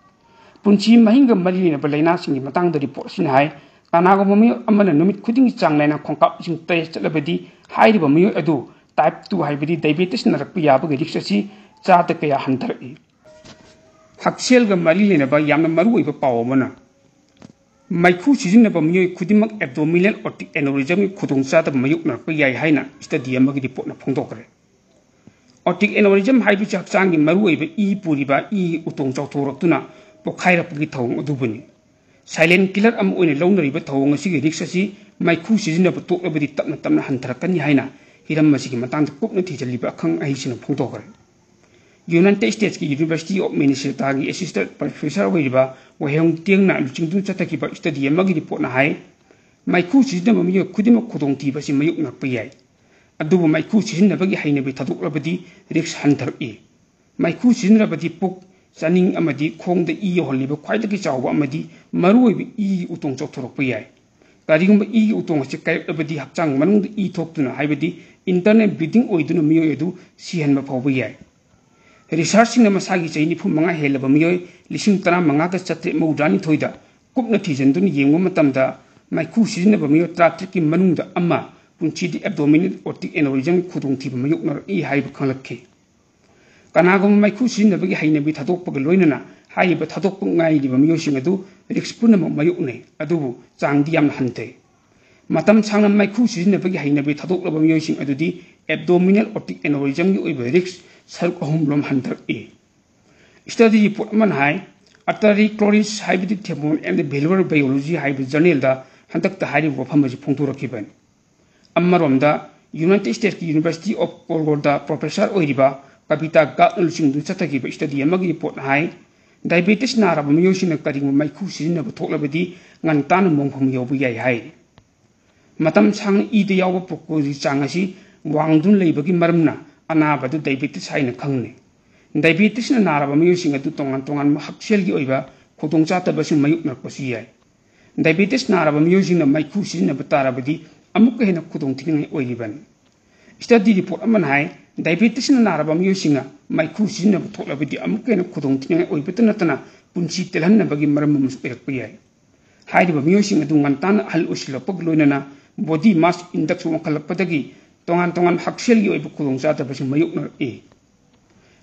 ꯄꯨꯟꯁꯤ ꯃꯍꯤꯡꯒ ꯃꯔꯤ ꯂꯩꯅꯕ ꯂꯥꯏꯅꯥꯁꯤꯡꯒꯤ ꯃꯇꯥꯡꯗ report ꯑꯁꯤꯅ ꯍꯥꯏ, ꯀꯅꯥꯒꯨꯝꯕ ꯃꯤꯑꯣꯏ ꯑꯃꯅ ꯅꯨꯃꯤꯠ ꯈꯨꯗꯤꯡꯒꯤ ꯆꯥꯡ ꯅꯥꯏꯅ ꯈꯣꯡꯀꯥꯞ ꯂꯤꯁꯤꯡ ꯇꯔꯦꯠ ꯆꯠꯂꯕꯗꯤ, ꯍꯥꯏꯔꯤꯕ ꯃꯤꯑꯣꯏ ꯑꯗꯨ type two, ꯍꯥꯏꯕꯗꯤ diabetes ꯅꯥꯔꯛꯄ ꯌꯥꯕꯒꯤ risk ꯑꯁꯤ ꯆꯥꯗ ꯀꯌꯥ ꯍꯟꯊꯔꯛꯏ꯫ ꯍꯛꯁꯦꯜꯒ ꯃꯔꯤ ꯂꯩꯅꯕ ꯌꯥꯝꯅ ꯃꯔꯨꯑꯣꯏꯕ ꯄꯥꯎ ꯑꯃꯅ, ꯃꯩꯈꯨ ꯁꯤꯖꯤꯟꯅꯕ ꯃꯤꯑꯣꯏ ꯈꯨꯗꯤꯡꯃꯛ abdominal aortic aneurysmꯒꯤ ꯈꯨꯗꯣꯡꯆꯥꯗꯕ ꯃꯥꯌꯣꯛꯅꯔꯛꯄ ꯌꯥꯏ ꯍꯥꯏꯅ study ꯑꯃꯒꯤ reportꯅ ꯐꯣꯡꯗꯣꯛꯈ꯭ꯔꯦ꯫ Aortic aneurysm ꯍꯥꯏꯕꯁꯤ ꯍꯛꯆꯥꯡꯒꯤ ꯃꯔꯨꯑꯣꯏꯕ ꯏ ꯄꯨꯔꯤꯕ ꯏꯒꯤ ꯎꯇꯣꯡ ꯆꯥꯎꯊꯣꯔꯛꯇꯨꯅ ꯄꯣꯈꯥꯏꯔꯛꯄꯒꯤ ꯊꯧꯑꯣꯡ ꯑꯗꯨꯕꯨꯅꯤ꯫ Silent killer ꯑꯃ ꯑꯣꯏꯅ ꯂꯧꯅꯔꯤꯕ ꯊꯧꯑꯣꯡ ꯑꯁꯤꯒꯤ risk ꯑꯁꯤ ꯃꯩꯈꯨ ꯁꯤꯖꯤꯟꯅꯕ ꯇꯣꯛꯂꯕꯗꯤ ꯇꯞꯅ ꯇꯞꯅ ꯍꯟꯊꯔꯛꯀꯅꯤ ꯍꯥꯏꯅ ꯍꯤꯔꯝ ꯑꯁꯤꯒꯤ ꯃꯇꯥꯡꯗ ꯀꯨꯞꯅ ꯊꯤꯖꯤꯜꯂꯤꯕ ꯑꯈꯪ ꯑꯍꯩꯁꯤꯡꯅ ꯐꯣꯡꯗꯣꯛꯈ꯭ꯔꯦ꯫ United Statesꯀꯤ University of Minnesotaꯒꯤ assistant professor ꯑꯣꯏꯔꯤꯕ ꯋꯥꯍꯦꯡ ꯇꯦꯡꯅ ꯂꯨꯆꯤꯡꯗꯨꯅ ꯆꯠꯊꯈꯤꯕ study ꯑꯃꯒꯤ reportꯅ ꯍꯥꯏ, ꯃꯩꯈꯨ ꯁꯤꯖꯤꯟꯅꯕ ꯃꯤꯑꯣꯏ ꯈꯨꯗꯤꯡꯃꯛ ꯈꯨꯗꯣꯡꯊꯤꯕ ꯑꯁꯤ ꯃꯥꯌꯣꯛꯅꯔꯛꯄ ꯌꯥꯏ꯫ ꯑꯗꯨꯕꯨ ꯃꯩꯈꯨ ꯁꯤꯖꯤꯟꯅꯕꯒꯤ ꯍꯩꯅꯕꯤ ꯊꯥꯗꯣꯛꯂꯕꯗꯤ risk ꯍꯟꯊꯔꯛꯏ꯫ ꯃꯩꯈꯨ ꯁꯤꯖꯤꯟꯅꯔꯕꯗꯤ ꯄꯨꯛ, ꯆꯥꯅꯤꯡ ꯑꯃꯗꯤ ꯈꯣꯡꯗ ꯏ ꯌꯧꯍꯜꯂꯤꯕ ꯈ꯭ꯋꯥꯏꯗꯒꯤ ꯆꯥꯎꯕ ꯑꯃꯗꯤ ꯃꯔꯨꯑꯣꯏꯕ ꯏꯒꯤ ꯎꯇꯣꯡ ꯆꯥꯎꯊꯣꯔꯛꯄ ꯌꯥꯏ꯫ ꯀꯔꯤꯒꯨꯝꯕ ꯏꯒꯤ ꯎꯇꯣꯡ ꯑꯁꯤ ꯀꯥꯏꯔꯛꯂꯕꯗꯤ ꯍꯛꯆꯥꯡ ꯃꯅꯨꯡꯗ ꯏ ꯊꯣꯛꯇꯨꯅ, ꯍꯥꯏꯕꯗꯤ internal bleeding ꯑꯣꯏꯗꯨꯅ ꯃꯤꯑꯣꯏ ꯑꯗꯨ ꯁꯤꯍꯟꯕ ꯐꯥꯎꯕ ꯌꯥꯏ꯫ Researchꯁꯤꯡꯅ ꯃꯁꯥꯒꯤ ꯆꯍꯤ ꯅꯤꯐꯨ ꯃꯉꯥ ꯍꯦꯜꯂꯕ ꯃꯤꯑꯣꯏ ꯂꯤꯁꯤꯡ ꯇꯔꯥꯃꯉꯥꯒ ꯆꯥꯇ꯭ꯔꯦꯠ ꯃꯧꯗ꯭ꯔꯥꯅꯤꯊꯣꯏꯗ ꯀꯨꯞꯅ ꯊꯤꯖꯤꯟꯗꯨꯅ ꯌꯦꯡꯕ ꯃꯇꯝꯗ, ꯃꯩꯈꯨ ꯁꯤꯖꯤꯟꯅꯕ ꯃꯤꯑꯣꯏ ꯇꯔꯥꯇꯔꯦꯠꯀꯤ ꯃꯅꯨꯡꯗ ꯑꯃ ꯄꯨꯟꯁꯤꯗꯤ abdominal aortic aneurysmꯒꯤ ꯈꯨꯗꯣꯡꯊꯤꯕ ꯃꯥꯌꯣꯛꯅꯔꯛꯏ ꯍꯥꯏꯕ ꯈꯪꯂꯛꯈꯤ꯫ ꯀꯅꯥꯒꯨꯝꯕ ꯃꯩꯈꯨ ꯁꯤꯖꯤꯟꯅꯕꯒꯤ ꯍꯩꯅꯕꯤ ꯊꯥꯗꯣꯛꯄꯒ ꯂꯣꯏꯅꯅ ꯍꯥꯏꯔꯤꯕ ꯊꯥꯗꯣꯛꯄ ꯉꯥꯏꯔꯤꯕ ꯃꯤꯑꯣꯏꯁꯤꯡ ꯑꯗꯨ risk ꯄꯨꯝꯅꯃꯛ ꯃꯥꯌꯣꯛꯅꯩ, ꯑꯗꯨꯕꯨ ꯆꯥꯡꯗꯤ ꯌꯥꯝꯅ ꯍꯟꯊꯩ꯫ ꯃꯇꯝ ꯁꯥꯡꯅ ꯃꯩꯈꯨ ꯁꯤꯖꯤꯟꯅꯕꯒꯤ ꯍꯩꯅꯕꯤ ꯊꯥꯗꯣꯛꯂꯕ ꯃꯤꯑꯣꯏꯁꯤꯡ ꯑꯗꯨꯗꯤ abdominal aortic aneurysmꯒꯤ ꯑꯣꯏꯕ risk ꯁꯔꯨꯛ ꯑꯍꯨꯝ ꯔꯣꯝ ꯍꯟꯊꯔꯛꯏ꯫ Study report ꯑꯃꯅ ꯍꯥꯏ, Artery Chloride ꯍꯥꯏꯕꯗꯤ Thermo and Valvular Biology ꯍꯥꯏꯕ journalꯗ ꯍꯟꯗꯛꯇ ꯍꯥꯏꯔꯤꯕ ꯋꯥꯐꯝ ꯑꯁꯤ ꯐꯣꯡꯗꯣꯔꯛꯈꯤꯕꯅꯤ꯫ ꯑꯃꯔꯣꯝꯗ, United States ꯀꯤ University of Colorado the professor ꯑꯣꯏꯔꯤꯕ ꯀꯕꯤꯇꯥ ꯒꯥꯔꯒꯅ ꯂꯨꯆꯤꯡꯗꯨꯅ ꯆꯠꯊꯈꯤꯕ study ꯑꯃꯒꯤ report ꯅ ꯍꯥꯏ, diabetes ꯅꯥꯔꯕ ꯃꯤꯑꯣꯏꯁꯤꯡꯅ ꯀꯔꯤꯒꯨꯝꯕ ꯃꯩꯈꯨ ꯁꯤꯖꯤꯟꯅꯕ ꯊꯣꯛꯂꯕꯗꯤ ꯉꯟꯇꯥꯅ ꯃꯣꯡꯐꯝ ꯌꯧꯕ ꯌꯥꯏ ꯍꯥꯏꯔꯤ꯫ ꯃꯇꯝ ꯁꯥꯡꯅ ꯏꯗ ꯌꯥꯎꯕ ꯄ꯭ꯔꯣꯀꯣꯔꯤꯒꯤ ꯆꯥꯡ ꯑꯁꯤ ꯋꯥꯡꯗꯨꯅ ꯂꯩꯕꯒꯤ ꯃꯔꯝꯅ ꯑꯅꯥꯕ ꯑꯗꯨ diabetes ꯍꯥꯏꯅ ꯈꯪꯅꯩ꯫ Diabetes ꯅ ꯅꯥꯔꯕ ꯃꯤꯑꯣꯏꯁꯤꯡ ꯑꯗꯨ ꯇꯣꯉꯥꯟ ꯇꯣꯉꯥꯟꯕ ꯍꯛꯁꯦꯜꯒꯤ ꯑꯣꯏꯕ ꯈꯨꯗꯣꯡꯆꯥꯗꯕꯁꯤꯡ ꯃꯥꯌꯣꯛꯅꯔꯛꯄꯁꯨ ꯌꯥꯏ꯫ Diabetes ꯅꯥꯔꯕ ꯃꯤꯑꯣꯏꯁꯤꯡꯅ ꯃꯩꯈꯨ ꯁꯤꯖꯤꯟꯅꯕ ꯇꯥꯔꯕꯗꯤ ꯑꯃꯨꯛꯀ ꯍꯦꯟꯅ ꯈꯨꯗꯣꯡꯊꯤꯅꯤꯡꯉꯥꯏ ꯑꯣꯏꯔꯤꯕꯅꯤ꯫ Study report ꯑꯃꯅ ꯍꯥꯏ, diabetes ꯅ ꯅꯥꯔꯕ ꯃꯤꯑꯣꯏꯁꯤꯡꯅ ꯃꯩꯈꯨ ꯁꯤꯖꯤꯟꯅꯕ ꯊꯣꯛꯂꯕꯗꯤ ꯑꯃꯨꯛꯀ ꯍꯦꯟꯅ ꯈꯨꯗꯣꯡꯊꯤꯅꯤꯡꯉꯥꯏ ꯑꯣꯏꯕꯇ ꯅꯠꯇꯅ ꯄꯨꯟꯁꯤ ꯇꯦꯜꯍꯟꯅꯕꯒꯤ ꯃꯔꯝ ꯑꯃꯁꯨ ꯑꯣꯏꯔꯛꯄ ꯌꯥꯏ꯫ ꯍꯥꯏꯔꯤꯕ ꯃꯤꯑꯣꯏꯁꯤꯡ ꯑꯗꯨ ꯉꯟꯇꯥꯅ ꯑꯍꯜ ꯑꯣꯏꯁꯤꯜꯂꯛꯄꯒ ꯂꯣꯏꯅꯅ body mass index ꯋꯥꯡꯈꯠꯂꯛꯄꯗꯒꯤ ꯇꯣꯉꯥꯟ ꯇꯣꯉꯥꯟꯕ ꯍꯛꯁꯦꯜꯒꯤ ꯑꯣꯏꯕ ꯈꯨꯗꯣꯡꯆꯥꯗꯕꯁꯤꯡ ꯃꯥꯌꯣꯛꯅꯔꯛꯏ꯫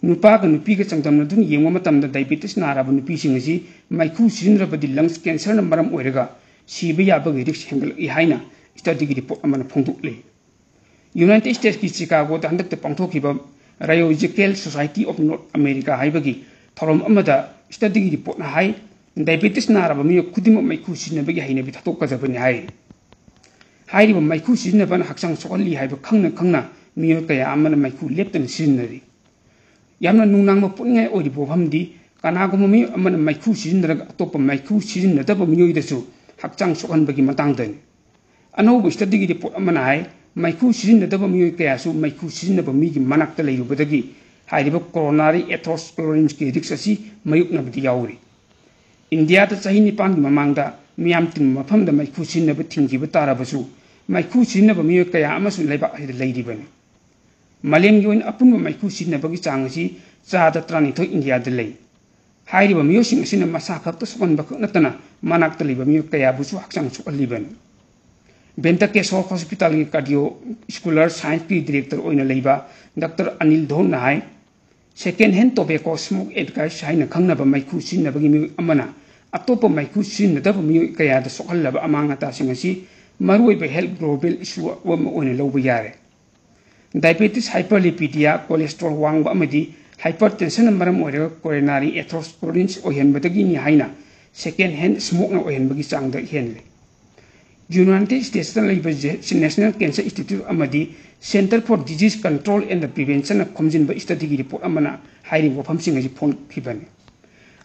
ꯅꯨꯄꯥꯒ ꯅꯨꯄꯤꯒ ꯆꯥꯡꯗꯝꯅꯗꯨꯅ ꯌꯦꯡꯕ ꯃꯇꯝꯗ diabetes ꯅꯥꯔꯕ ꯅꯨꯄꯤꯁꯤꯡ ꯑꯁꯤ ꯃꯩꯈꯨ ꯁꯤꯖꯤꯟꯅꯔꯕꯗꯤ lungs cancer ꯅ ꯃꯔꯝ ꯑꯣꯏꯔꯒ ꯁꯤꯕ ꯌꯥꯕꯒꯤ risk ꯍꯦꯟꯒꯠꯂꯛꯏ ꯍꯥꯏꯅ study ꯒꯤ report ꯑꯃꯅ ꯐꯣꯡꯗꯣꯛꯂꯤ꯫ United States ꯀꯤ Chicago ꯗ ꯍꯟꯗꯛꯇ ꯄꯥꯡꯊꯣꯛꯈꯤꯕ Rheological Society of North America ꯍꯥꯏꯕꯒꯤ ꯊꯧꯔꯝ ꯑꯃꯗ study ꯒꯤ report ꯅ ꯍꯥꯏ, diabetes ꯅꯥꯔꯕ ꯃꯤꯑꯣꯏ ꯈꯨꯗꯤꯡꯃꯛ ꯃꯩꯈꯨ ꯁꯤꯖꯤꯟꯅꯕꯒꯤ ꯍꯩꯅꯕꯤ ꯊꯥꯗꯣꯛꯀꯗꯕꯅꯤ ꯍꯥꯏꯔꯤ꯫ ꯍꯥꯏꯔꯤꯕ ꯃꯩꯈꯨ ꯁꯤꯖꯤꯟꯅꯕꯅ ꯍꯛꯆꯥꯡ ꯁꯣꯛꯍꯜꯂꯤ ꯍꯥꯏꯕ ꯈꯪꯅ ꯈꯪꯅ ꯃꯤꯑꯣꯏ ꯀꯌꯥ ꯑꯃꯅ ꯃꯩꯈꯨ ꯂꯦꯞꯇꯅ ꯁꯤꯖꯤꯟꯅꯔꯤ꯫ ꯌꯥꯝꯅ ꯅꯨꯡꯅꯥꯡꯕ ꯄꯣꯛꯅꯤꯡꯉꯥꯏ ꯑꯣꯏꯔꯤꯕ ꯋꯥꯐꯝꯗꯤ, ꯀꯅꯥꯒꯨꯝꯕ ꯃꯤꯑꯣꯏ ꯑꯃꯅ ꯃꯩꯈꯨ ꯁꯤꯖꯤꯟꯅꯔꯒ ꯑꯇꯣꯞꯄ ꯃꯩꯈꯨ ꯁꯤꯖꯤꯟꯅꯗꯕ ꯃꯤꯑꯣꯏꯗꯁꯨ ꯍꯛꯆꯥꯡ ꯁꯣꯛꯍꯟꯕꯒꯤ ꯃꯇꯥꯡꯗꯅꯤ꯫ ꯑꯅꯧꯕ study ꯒꯤ report ꯑꯃꯅ ꯍꯥꯏ, ꯃꯩꯈꯨ ꯁꯤꯖꯤꯟꯅꯗꯕ ꯃꯤꯑꯣꯏ ꯀꯌꯥꯁꯨ ꯃꯩꯈꯨ ꯁꯤꯖꯤꯟꯅꯕ ꯃꯤꯒꯤ ꯃꯅꯥꯛꯇ ꯂꯩꯔꯨꯕꯗꯒꯤ ꯍꯥꯏꯔꯤꯕ coronary atherosclerosis ꯀꯤ risk ꯑꯁꯤ ꯃꯥꯌꯣꯛꯅꯕꯗꯤ ꯌꯥꯎꯔꯤ꯫ ꯏꯟꯗꯤꯌꯥꯗ ꯆꯍꯤ ꯅꯤꯄꯥꯟꯒꯤ ꯃꯃꯥꯡꯗ ꯃꯤꯌꯥꯝ ꯇꯤꯟꯕ ꯃꯐꯝꯗ ꯃꯩꯈꯨ ꯁꯤꯖꯤꯟꯅꯕ ꯊꯤꯡꯈꯤꯕ ꯇꯥꯔꯕꯁꯨ, ꯃꯩꯈꯨ ꯁꯤꯖꯤꯟꯅꯕ ꯃꯤꯑꯣꯏ ꯀꯌꯥ ꯑꯃꯁꯨ ꯂꯩꯕꯥꯛ ꯑꯁꯤꯗ ꯂꯩꯔꯤꯕꯅꯤ꯫ ꯃꯥꯂꯦꯝꯒꯤ ꯑꯣꯏꯅ ꯑꯄꯨꯟꯕ ꯃꯩꯈꯨ ꯁꯤꯖꯤꯟꯅꯕꯒꯤ ꯆꯥꯡ ꯑꯁꯤ ꯆꯥꯗ ꯇꯔꯥꯅꯤꯊꯣꯏ ꯏꯟꯗꯤꯌꯥꯗ ꯂꯩ꯫ ꯍꯥꯏꯔꯤꯕ ꯃꯤꯑꯣꯏꯁꯤꯡ ꯑꯁꯤꯅ ꯃꯁꯥ ꯈꯛꯇ ꯁꯣꯛꯍꯟꯕ ꯈꯛ ꯅꯠꯇꯅ ꯃꯅꯥꯛꯇ ꯂꯩꯕ ꯃꯤꯑꯣꯏ ꯀꯌꯥꯕꯨꯁꯨ ꯍꯛꯆꯥꯡ ꯁꯣꯛꯍꯜꯂꯤꯕꯅꯤ꯫ Venkatesh Hospital ꯒꯤ cardiovascular science ꯀꯤ director ꯑꯣꯏꯅ ꯂꯩꯕ Doctor Anil Dhon ꯅ ꯍꯥꯏ, second hand tobacco smoke addict ꯍꯥꯏꯅ ꯈꯪꯅꯕ ꯃꯩꯈꯨ ꯁꯤꯖꯤꯟꯅꯕꯒꯤ ꯃꯤꯑꯣꯏ ꯑꯃꯅ ꯑꯇꯣꯞꯄ ꯃꯩꯈꯨ ꯁꯤꯖꯤꯟꯅꯗꯕ ꯃꯤꯑꯣꯏ ꯀꯌꯥꯗ ꯁꯣꯛꯍꯜꯂꯕ ꯑꯃꯥꯡ ꯑꯇꯥꯁꯤꯡ ꯑꯁꯤ ꯃꯔꯨꯑꯣꯏꯕ health global issue ꯑꯃ ꯑꯣꯏꯅ ꯂꯧꯕ ꯌꯥꯔꯦ꯫ Diabetes, hyperlipidemia, cholesterol ꯋꯥꯡꯕ ꯑꯃꯗꯤ hypertension ꯅ ꯃꯔꯝ ꯑꯣꯏꯔꯒ coronary atherosclerosis ꯑꯣꯏꯍꯟꯕꯗꯒꯤꯅꯤ ꯍꯥꯏꯅ second hand smoke ꯅ ꯑꯣꯏꯍꯟꯕꯒꯤ ꯆꯥꯡꯗ ꯍꯦꯜꯂꯤ꯫ ꯌꯨꯅꯥꯏꯇꯦꯗ ꯁ꯭ꯇꯦꯠꯁꯇ ꯂꯩꯕ ꯖꯦ-, National Cancer Institute ꯑꯃꯗꯤ Center for Disease Control and Preventionꯅ ꯈꯣꯝꯖꯤꯟꯕ studyꯒꯤ report ꯑꯃꯅ ꯍꯥꯏꯔꯤꯕ ꯋꯥꯐꯝꯁꯤꯡ ꯑꯁꯤ ꯐꯣꯡꯈꯤꯕꯅꯤ꯫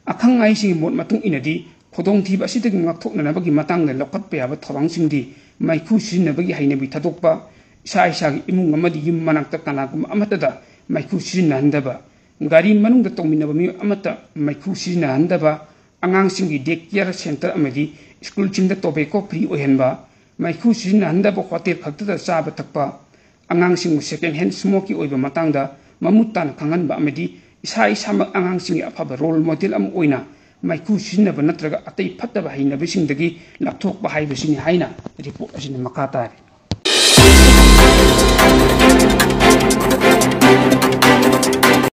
ꯑꯈꯪ ꯑꯍꯩꯁꯤꯡꯒꯤ ꯃꯣꯠ ꯃꯇꯨꯡ ꯏꯟꯅꯗꯤ, ꯈꯨꯗꯣꯡꯊꯤꯕ ꯑꯁꯤꯗꯒꯤ ꯉꯥꯛꯊꯣꯛꯅꯅꯕꯒꯤ ꯃꯇꯥꯡꯗ ꯂꯧꯈꯠꯄ ꯌꯥꯕ ꯊꯧꯔꯥꯡꯁꯤꯡꯗꯤ ꯃꯩꯈꯨ ꯁꯤꯖꯤꯟꯅꯕꯒꯤ ꯍꯩꯅꯕꯤ ꯊꯥꯗꯣꯛꯄ, ꯏꯁꯥ ꯏꯁꯥꯒꯤ ꯏꯃꯨꯡ ꯑꯃꯗꯤ ꯌꯨꯝ ꯃꯅꯥꯛꯇ ꯀꯅꯥꯒꯨꯝꯕ ꯑꯃꯠꯇꯗ ꯃꯩꯈꯨ ꯁꯤꯖꯤꯟꯅꯍꯟꯗꯕ, ꯒꯥꯔꯤ ꯃꯅꯨꯡꯗ ꯇꯣꯡꯃꯤꯟꯅꯕ ꯃꯤꯑꯣꯏ ꯑꯃꯠꯇ ꯃꯩꯈꯨ ꯁꯤꯖꯤꯟꯅꯍꯟꯗꯕ, ꯑꯉꯥꯡꯁꯤꯡꯒꯤ day care center ꯑꯃꯗꯤ ꯁ꯭ꯀꯨꯜꯁꯤꯡꯗ tobacco free ꯑꯣꯏꯍꯟꯕ, ꯃꯩꯈꯨ ꯁꯤꯖꯤꯟꯅꯍꯟꯗꯕ ꯍꯣꯇꯦꯜ ꯈꯛꯇꯗ ꯆꯥꯕ ꯊꯛꯄ, ꯑꯉꯥꯡꯁꯤꯡꯕꯨ second hand smokeꯀꯤ ꯑꯣꯏꯕ ꯃꯇꯥꯡꯗ ꯃꯃꯨꯠ ꯇꯥꯅ ꯈꯪꯍꯟꯕ ꯑꯃꯗꯤ ꯏꯁꯥ ꯏꯁꯥꯃꯛ ꯑꯉꯥꯡꯁꯤꯡꯒꯤ ꯑꯐꯕ role model ꯑꯃ ꯑꯣꯏꯅ ꯃꯩꯈꯨ ꯁꯤꯖꯤꯟꯅꯕ ꯅꯠꯇ꯭ꯔꯒ ꯑꯇꯩ ꯐꯠꯇꯕ ꯍꯩꯅꯕꯤꯁꯤꯡꯗꯒꯤ ꯂꯥꯞꯊꯣꯛꯄ ꯍꯥꯏꯕꯁꯤꯅꯤ ꯍꯥꯏꯅ report ꯑꯁꯤꯅ ꯃꯈꯥ ꯇꯥꯔꯤ꯫